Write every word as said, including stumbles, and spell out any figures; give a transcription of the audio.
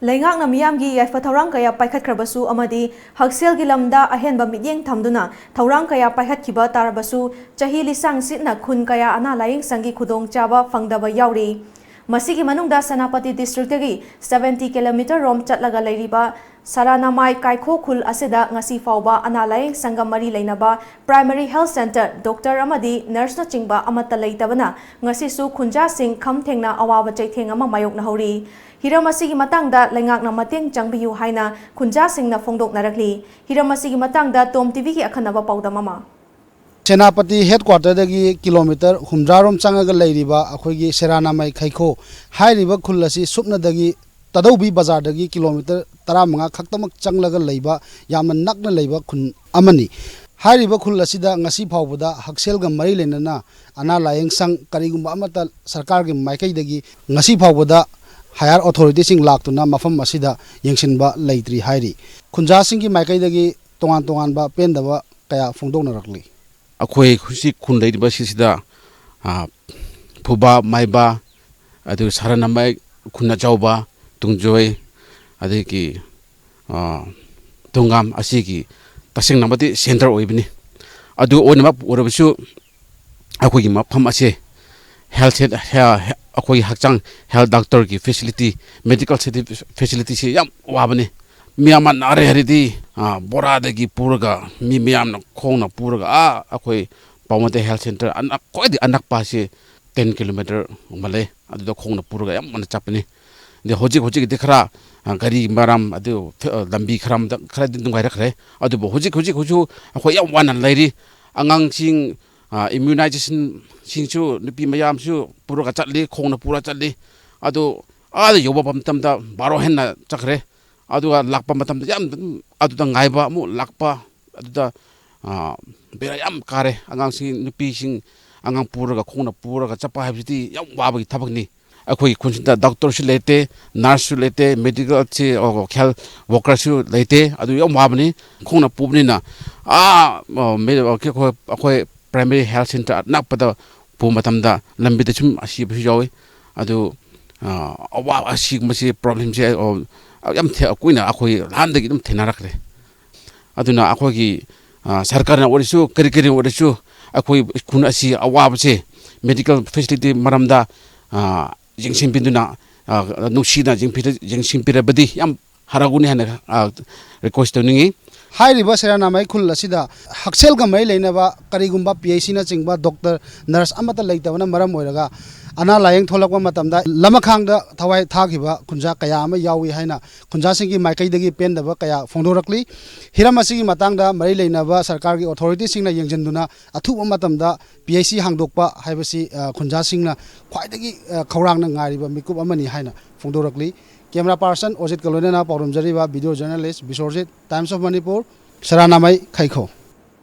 ꯂꯩꯉꯥꯛꯅ ꯃꯤꯌꯥꯝꯒꯤ ꯌꯥꯏꯐ ꯊꯧꯔꯥꯡ ꯀꯌꯥ ꯄꯥꯏꯈꯠꯈ꯭ꯔꯕꯁꯨ ꯑꯃꯗꯤ ꯍꯛꯁꯦꯜꯒꯤ ꯂꯝꯗ ꯑꯍꯦꯟꯕ ꯃꯤꯠꯌꯦꯡ ꯊꯝꯗꯨꯅ ꯊꯧꯔꯥꯡ ꯀꯌꯥ ꯄꯥꯏꯈꯠꯈꯤꯕ ꯇꯥꯔꯕꯁꯨ, ꯆꯍꯤ ꯂꯤꯁꯥꯡ ꯁꯤꯠꯅ ꯈꯨꯟ ꯀꯌꯥ ꯑꯅꯥ ꯂꯥꯌꯦꯡ ꯁꯪꯒꯤ ꯈꯨꯗꯣꯡꯆꯥꯕ ꯐꯪꯗꯕ ꯌꯥꯎꯔꯤ꯫ ꯃꯁꯤꯒꯤ ꯃꯅꯨꯡꯗ ꯁꯦꯅꯥꯄꯇꯤ district ꯇꯒꯤ seventy kilometre ꯔꯣꯝ ꯆꯠꯂꯒ ꯂꯩꯔꯤꯕ ꯁꯔꯥꯅꯥꯃꯥꯏ ꯀꯥꯏꯈꯣ ꯈꯨꯜ ꯑꯁꯤꯗ ꯉꯁꯤ ꯐꯥꯎꯕ ꯑꯅꯥ ꯂꯥꯌꯦꯡ ꯁꯪꯒ ꯃꯔꯤ ꯂꯩꯅꯕ primary health centre, doctor ꯑꯃꯗꯤ nurse ꯅꯆꯤꯡꯕ ꯑꯃꯠꯇ ꯂꯩꯇꯕꯅ ꯉꯁꯤꯁꯨ ꯈꯨꯟꯖꯥꯁꯤꯡ ꯈꯝ ꯊꯦꯡꯅ ꯑꯋꯥꯕ ꯆꯩꯊꯦꯡ ꯑꯃ ꯃꯥꯌꯣꯛꯅꯍꯧꯔꯤ꯫ ꯍꯤꯔꯝ ꯑꯁꯤꯒꯤ ꯃꯇꯥꯡꯗ ꯂꯩꯉꯥꯛꯅ ꯃꯇꯦꯡ ꯆꯪꯕꯤꯌꯨ ꯍꯥꯏꯅ ꯈꯨꯟꯖꯥꯁꯤꯡꯅ ꯐꯣꯡꯗꯣꯛꯅꯔꯛꯂꯤ꯫ ꯍꯤꯔꯝ ꯑꯁꯤꯒꯤ ꯃꯇꯥꯡꯗ ꯇꯣꯝ ꯇꯤꯚꯤꯒꯤ ꯑꯈꯟꯅꯕ ꯄꯥꯎꯗꯝ ꯑꯃ꯫ ꯁꯦꯅꯥꯄꯇꯤ headquarter ꯗꯒꯤ kilometre ꯍꯨꯝꯗ꯭ꯔꯥ ꯔꯣꯝ ꯆꯪꯉꯒ ꯂꯩꯔꯤꯕ ꯑꯩꯈꯣꯏꯒꯤ ꯁꯦꯔꯥꯅꯥꯃꯩ ꯈꯩꯈꯣ ꯍꯥꯏꯔꯤꯕ ꯈꯨꯜ ꯑꯁꯤ ꯁꯨꯞꯅꯗꯒꯤ ꯇꯥꯗꯧꯕꯤ ꯕꯖꯥꯔꯗꯒꯤ kilometre ꯇꯔꯥꯃꯉꯥ ꯈꯛꯇꯃꯛ ꯆꯪꯂꯒ ꯂꯩꯕ ꯌꯥꯝꯅ ꯅꯛꯅ ꯂꯩꯕ ꯈꯨꯟ ꯑꯃꯅꯤ꯫ ꯍꯥꯏꯔꯤꯕ ꯈꯨꯜ ꯑꯁꯤꯗ ꯉꯁꯤ ꯐꯥꯎꯕꯗ ꯍꯛꯁꯦꯜꯒ ꯃꯔꯤ ꯂꯩꯅꯅ ꯑꯅꯥ ꯂꯥꯌꯦꯡ ꯁꯪ ꯀꯔꯤꯒꯨꯝꯕ ꯑꯃꯠꯇ ꯁꯔꯀꯥꯔꯒꯤ ꯃꯥꯏꯀꯩꯗꯒꯤ ꯉꯁꯤ ꯐꯥꯎꯕꯗ higher authority ꯁꯤꯡ ꯂꯥꯛꯇꯨꯅ ꯃꯐꯝ ꯑꯁꯤꯗ ꯌꯦꯡꯁꯤꯟꯕ ꯂꯩꯇ꯭ꯔꯤ ꯍꯥꯏꯔꯤ꯫ ꯈꯨꯟꯖꯥꯁꯤꯡꯒꯤ ꯃꯥꯏꯀꯩꯗꯒꯤ ꯇꯣꯉꯥꯟ ꯇꯣꯉꯥꯟꯕ ꯄꯦꯟꯗꯕ ꯀꯌꯥ ꯐꯣꯡꯗꯣꯛꯅꯔꯛꯂꯤ꯫ ꯑꯩꯈꯣꯏ ꯍꯧꯖꯤꯛ ꯈꯨꯟ ꯂꯩꯔꯤꯕ ꯁꯤꯁꯤꯗ, ꯑ, ꯐꯨꯕꯥ, ꯃꯥꯏꯕ, ꯑꯗꯨꯒ ꯁꯔꯥꯅꯥꯃꯩ, ꯈꯨꯟ ꯑꯆꯧꯕ, ꯇꯨꯡꯖꯣꯏ, ꯑꯗꯒꯤ, ꯑ, ꯇꯨꯡꯒꯥꯝ ꯑꯁꯤꯒꯤ ꯇꯁꯦꯡꯅ ꯃꯇꯤꯛ centre ꯑꯣꯏꯕꯅꯤ꯫ ꯑꯗꯨ ꯑꯣꯏꯅꯃꯛ ꯑꯣꯏꯔꯕꯁꯨ ꯑꯩꯈꯣꯏꯒꯤ ꯃꯐꯝ ꯑꯁꯦ health set-, he-, he-, ꯑꯩꯈꯣꯏꯒꯤ ꯍꯛꯆꯥꯡ health doctor ꯒꯤ facility, medical facility ꯁꯤ ꯌꯥꯝ ꯋꯥꯕꯅꯤ꯫ ꯃꯤ ꯑꯃ ꯅꯥꯔꯦ ꯍꯥꯏꯔꯗꯤ, ꯑ, ꯕꯣꯔꯥꯗꯒꯤ ꯄꯨꯔꯒ ꯃꯤ ꯃꯌꯥꯝꯅ ꯈꯣꯡꯅ ꯄꯨꯔꯒ, ꯑꯥ, ꯑꯩꯈꯣꯏ ꯄꯥꯎꯃꯇꯩ health centre ꯑꯅꯛ-, ꯈ꯭ꯋꯥꯏꯗꯒꯤ ꯑꯅꯛꯄ ꯑꯁꯤ ten kilometre ꯒꯨꯝꯕ ꯂꯩ꯫ ꯑꯗꯨꯗ ꯈꯣꯡꯅ ꯄꯨꯔꯒ ꯌꯥꯝ ꯋꯥꯅ ꯆꯠꯄꯅꯤ꯫ ꯑꯗꯩ ꯍꯧꯖꯤꯛ ꯍꯧꯖꯤꯛꯇꯤ ꯈꯔ, ꯑ, ꯒꯥꯔꯤ ꯃꯔꯝ, ꯑꯗꯨ, ꯑ, ꯂꯝꯕꯤ ꯈꯔ ꯑꯃꯗ ꯈꯔꯗꯤ ꯅꯨꯡꯉꯥꯏꯔꯛꯈ꯭ꯔꯦ꯫ ꯑꯗꯨꯕꯨ ꯍꯧꯖꯤꯛ ꯍꯧꯖꯤꯛ ꯍꯧꯖꯤꯛꯁꯨ ꯑꯩꯈꯣꯏ ꯌꯥꯝ ꯋꯥꯅ ꯂꯩꯔꯤ꯫ ꯑꯉꯥꯡꯁꯤꯡ, ꯑ, immunization ꯁꯤꯡꯁꯨ ꯅꯨꯄꯤ ꯃꯌꯥꯝꯁꯨ ꯄꯨꯔꯒ ꯆꯠꯂꯤ, ꯈꯣꯡꯅ ꯄꯨꯔꯒ ꯆꯠꯂꯤ꯫ ꯑꯗꯨ ꯑꯥꯗ ꯌꯧꯕ ꯃꯇꯝꯗ ꯕꯥꯔꯣ ꯍꯦꯟꯅ ꯆꯠꯈ꯭ꯔꯦ꯫ ꯑꯗꯨꯒ ꯂꯥꯛꯄ ꯃꯇꯝꯗ ꯌꯥꯝ ꯑꯗꯨꯝ ꯑꯗꯨꯗ ꯉꯥꯏꯕ, ꯑꯃꯨꯛ ꯂꯥꯛꯄ, ꯑꯗꯨꯗ, ꯑ, ꯕꯦꯔꯥ ꯌꯥꯝ ꯀꯥꯔꯦ꯫ ꯑꯉꯥꯡꯁꯤꯡ, ꯅꯨꯄꯤꯁꯤꯡ, ꯑꯉꯥꯡ ꯄꯨꯔꯒ, ꯈꯣꯡꯅ ꯄꯨꯔꯒ ꯆꯠꯄ ꯍꯥꯏꯕꯁꯤꯗꯤ ꯌꯥꯝ ꯋꯥꯕꯒꯤ ꯊꯕꯛꯅꯤ꯫ ꯑꯩꯈꯣꯏꯒꯤ ꯈꯨꯟꯁꯤꯗ doctor ꯁꯨ ꯂꯩꯇꯦ, nurse ꯁꯨ ꯂꯩꯇꯦ, medical ꯁꯤ, ꯑꯣ, health worker ꯁꯨ ꯂꯩꯇꯦ꯫ ꯑꯗꯨ ꯌꯥꯝ ꯋꯥꯕꯅꯤ꯫ ꯈꯣꯡꯅ ꯄꯨꯕꯅꯤꯅ, ꯑꯥ, ꯑ, ꯃꯦ-, ꯑ, ꯑꯩꯈꯣꯏ, ꯑꯩꯈꯣꯏ primary health centre ꯑꯅꯛꯄꯗ ꯄꯨꯕ ꯃꯇꯝꯗ ꯂꯝꯕꯤꯗ ꯁꯨꯝ ꯑꯁꯤꯕꯁꯨ ꯌꯥꯎꯏ꯫ ꯑꯗꯨ, ꯑꯋꯥꯕ ꯑꯁꯤꯒꯨꯝꯕꯁꯤ, ꯄ꯭ꯔꯣꯕ꯭ꯂꯦꯝꯁꯦ ꯌꯥꯝ ꯀꯨꯏꯅ ꯑꯩꯈꯣꯏ ꯂꯥꯟꯗꯒꯤ ꯑꯗꯨꯝ ꯊꯦꯡꯅꯔꯛꯈ꯭ꯔꯦ꯫ ꯑꯗꯨꯅ ꯑꯩꯈꯣꯏꯒꯤ ꯁꯔꯀꯥꯔꯅ ꯑꯣꯏꯔꯁꯨ, ꯀꯔꯤ ꯀꯔꯤ ꯑꯣꯏꯔꯁꯨ, ꯑꯩꯈꯣꯏ ꯈꯨꯟ ꯑꯁꯤ ꯑꯋꯥꯕꯁꯦ, ꯃꯦꯗꯤꯀꯦꯜ ꯐꯦꯁꯤꯂꯤꯇꯤ ꯃꯔꯝꯗ ꯌꯦꯡꯁꯤꯟꯕꯤꯗꯨꯅ, ꯅꯨꯡꯁꯤꯅ ꯌꯦꯡꯁꯤꯟꯕꯤꯔꯕꯗꯤ ꯌꯥꯝ ꯍꯔꯥꯎꯒꯅꯤ ꯍꯥꯏꯅ ꯔꯤꯀ꯭ꯋꯦꯁ ꯇꯧꯅꯤꯡꯏ꯫ ꯍꯥꯏꯔꯤꯕ ꯁꯦꯔꯥꯅꯥꯃꯩ ꯈꯨꯜ ꯑꯁꯤꯗ ꯍꯛꯁꯦꯜꯒ ꯃꯔꯤ ꯂꯩꯅꯕ ꯀꯔꯤꯒꯨꯝꯕ ꯄꯤ ꯑꯩꯆ ꯁꯤꯅꯆꯤꯡꯕ ꯗꯣꯛꯇꯔ, ꯅꯔꯁ ꯑꯃꯠꯇ ꯂꯩꯇꯕꯅ ꯃꯔꯝ ꯑꯣꯏꯔꯒ, ꯑꯅꯥ ꯂꯥꯏꯌꯦꯡ ꯊꯣꯛꯂꯛꯄ ꯃꯇꯝꯗ ꯂꯃꯈꯥꯡꯗ ꯊꯋꯥꯏ ꯊꯥꯈꯤꯕ ꯈꯨꯟꯖꯥ ꯀꯌꯥ ꯑꯃ ꯌꯥꯎꯏ ꯍꯥꯏꯅ ꯈꯨꯟꯖꯥꯁꯤꯡꯒꯤ ꯃꯥꯏꯀꯩꯗꯒꯤ ꯄꯦꯟꯗꯕ ꯀꯌꯥ ꯐꯣꯡꯗꯣꯔꯛꯂꯤ꯫ ꯍꯤꯔꯝ ꯑꯁꯤꯒꯤ ꯃꯇꯥꯡꯗ ꯃꯔꯤ ꯂꯩꯅꯕ ꯁꯔꯀꯥꯔꯒꯤ ꯑꯣꯊꯣꯔꯤꯇꯤꯁꯤꯡꯅ ꯌꯦꯡꯁꯤꯟꯗꯨꯅ ꯑꯊꯨꯕ ꯃꯇꯝꯗ ꯄꯤ ꯑꯩꯆ ꯁꯤ ꯍꯥꯡꯗꯣꯛꯄ ꯍꯥꯏꯕꯁꯤ ꯈꯨꯟꯖꯥꯁꯤꯡꯅ ꯈ꯭ꯋꯥꯏꯗꯒꯤ ꯈꯧꯔꯥꯡꯅ ꯉꯥꯏꯔꯤꯕ ꯃꯤꯀꯨꯞ ꯑꯃꯅꯤ ꯍꯥꯏꯅ ꯐꯣꯡꯗꯣꯔꯛꯂꯤ꯫ ꯀꯦꯃꯦꯔꯥ ꯄꯥꯔꯁꯟ ꯑꯣꯖꯤꯠꯀ ꯂꯣꯏꯅꯅ ꯄꯥꯎꯗꯝꯖꯔꯤꯕ video journalist Biswarjit, Times of Manipur, ꯁꯔꯥꯅꯥꯃꯩ, ꯈꯩꯈꯧ꯫